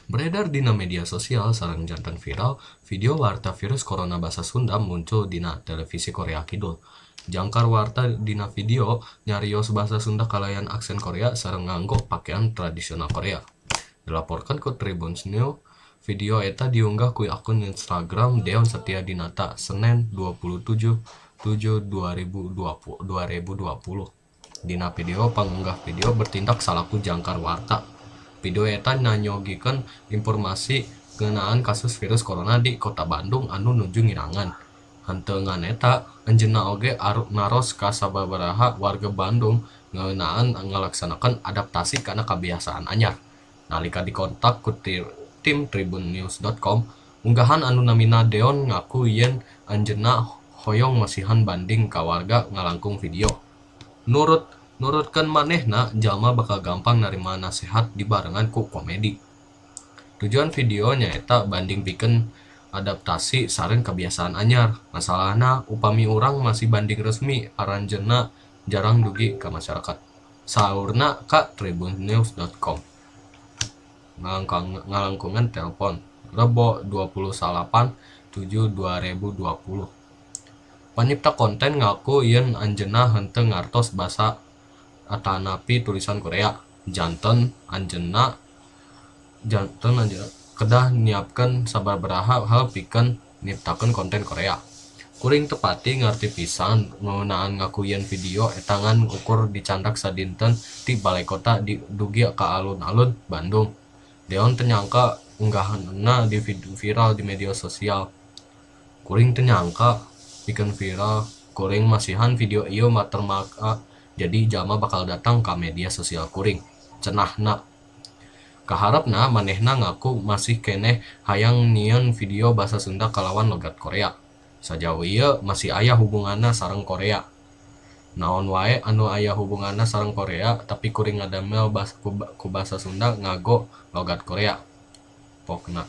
Beredar dina media sosial sareng janten viral, video warta virus corona basa Sunda muncul dina televisi Korea Kidul. Jangkar warta dina video nyarios basa Sunda kalayan aksen Korea sareng nganggo pakean tradisional Korea. Dilaporkan ku Tribunnews, video eta diunggah ku akun Instagram Deon Setiadinata, Senen 27.7.2020. Dina video, pangunggah video bertindak salaku jangkar warta. Video eta nanyogikeun informasi ngeunaan kasus virus corona di Kota Bandung anu nuju ngirangan. Henteu ngan eta, anjeunna oge naros ka sababaraha warga Bandung ngeunaan ngalaksanakeun adaptasi kana kabiasaan anyar. Nalika dikontak ku tim tribunnews.com, unggahan anu namina Deon ngaku yen anjeunna hoyong masihan banding ka warga ngalangkung video. Nurutkeun manehna, jalma bakal gampang narima nasehat dibarengan ku komedi. Tujuan video nyaeta banding pikeun adaptasi sareng kebiasaan anyar. Masalahna upami urang masih banding resmi aranjeunna jarang dugi ka masyarakat. Saurna ka tribunnews.com. Ngalangkungan telepon Rebo 29.7.2020. Panyipta konten ngaku yen anjeunna henteu ngartos basa atanapi tulisan Korea. Janten anjeunna kedah nyiapkeun sababaraha hal pikeun nyiptakeun konten Korea. Kuring teu pati ngarti pisan ngeunaan ngaku yen video eta ngan ukur dicandak sadinten ti Balai Kota dugi ka alun-alun Bandung. Deon teu nyangka unggahanna viral di media sosial. Kuring teu nyangka pikeun viral, kuring masihan video ieu watermark jadi jalma bakal datang ka media sosial kuring, cenahna. Kaharepna manehna ngaku masih keneh hayang nyieun video basa Sunda kalawan logat Korea. Sajauh ieu masih aya hubunganna sareng Korea. Naon wae anu aya hubunganna sareng Korea tapi kuring ngadamel ku basa Sunda nganggo logat Korea. Pokna.